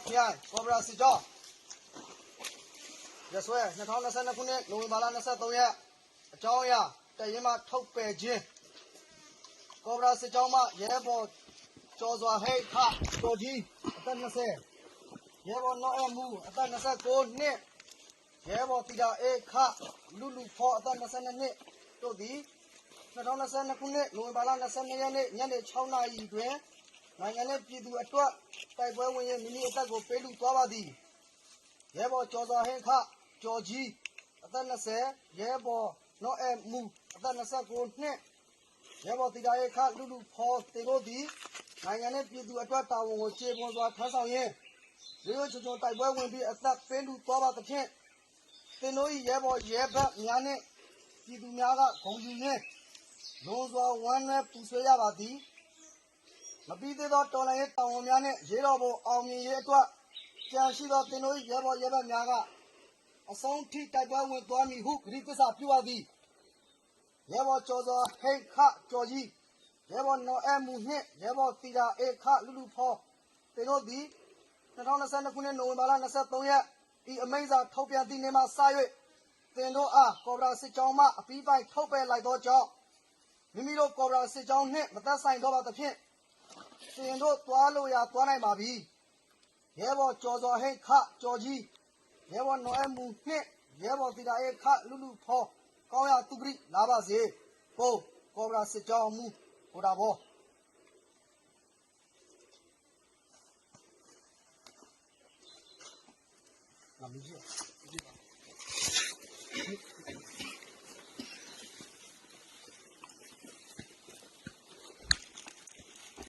ခရိုင် ကော့ဘရာစစ်ကြောင်း ရက်စွဲ နှစ်ထောင်နှစ်ဆယ့်နှစ်ခုနှစ် နိုဝင်ဘာလ နှစ်ဆယ့်သုံးရက် အကြောင်းအရာ တပ်ရင်းမှ ထုတ်ပယ်ခြင်း ကော့ဘရာစစ်ကြောင်းမှ ရဲဘော်ကျော်စွာဟိန်း ခ ကျော်ကြီး အသက်နှစ်ဆယ် ရဲဘော်နီၢ်အဲၣ်မူ အသက်နှစ်ဆယ့်ကိုးနှစ် ရဲဘော်သီတာအေး ခ လူလူဖော် အသက်နှစ်ဆယ့်နှစ်နှစ် တို့သည် နှစ်ထောင်နှစ်ဆယ့်နှစ်ခုနှစ် နိုဝင်ဘာလ နှစ်ဆယ့်နှစ်ရက်နေ့ ညနေ ခြောက်နာရီတွင် နိုင်ငံနှင့်ပြည်သူအတွက် တိုက်ပွဲဝင်၍ မိမိအသက်ကို ပေးလူသွားပါသည်။ ရဲဘော်ကျော်စွာဟိန်း ခ ကျော်ကြီး အသက်နှစ်ဆယ် ရဲဘော်နီၢ်အဲၣ်မူ အသက်နှစ်ဆယ့်ကိုးနှစ် ရဲဘော်သီတာအေး ခ လူလူဖော် သင်တို့သည် နိုင်ငံနှင့်ပြည်သူအတွက် တာဝန်ကို ကျေပွန်စွာ ထမ်းဆောင်ရင်း ရိုးရိုးခြုံခြုံ တိုက်ပွဲဝင်ပြီး အသက်ပေးလူသွားပါသဖြင့် သင်တို့၏ ရဲဘော်ရဲဘက်များနှင့် ပြည်သူများက ဂုဏ်ယူရင်း လွန်စွာဝမ်းနည်းပူဆွေးရပါသည်။ မပြီးသေးသော တော်လှန်ရေးတာဝန်များနှင့် အရေးတော်ပုံ အောင်မြင်ရေးအတွက် ကျန်ရှိသော သင်တို့၏ ရဲဘော်ရဲဘက်များက အဆုံးထိ တိုက်ပွဲဝင်သွားမည်ဟု ကတိသစ္စာပြုပါသည်။ ရဲဘော်ကျော်စွာဟိန်း ခ ကျော်ကြီး ရဲဘော်နီၢ်အဲၣ်မူ နှင့် ရဲဘော်သီတာအေး ခ လူလူဖော် သင်တို့သည် နှစ်ထောင်နှစ်ဆယ့်နှစ်ခုနှစ် နိုဝင်ဘာလ နှစ်ဆယ့်သုံးရက် ၏အမိန့်စာထုတ်ပြန်သည့်နေ့မှစ၍ သင်တို့အား ကော့ဘရာစစ်ကြောင်းမှ အပြီးပိုင်ထုတ်ပယ်လိုက်သောကြောင့် မိမိတို့ ကော့ဘရာစစ်ကြောင်းနှင့် မသက်ဆိုင်တော့ပါသဖြင့် သင်တို့သွားလိုရာ သွားနိုင်ပါပြီ။ ရဲဘော်ကျော်စွာဟိန်း ခ ကျော်ကြီး ရဲဘော်နီၢ်အဲၣ်မူ နှင့် ရဲဘော်သီတာအေး ခ လူလူဖော် ကောင်းရာသုကရစ် လာပါစေ။ ကို ကော့ဘရာစစ်ကြောင်းမှူး ကိုတာဘီ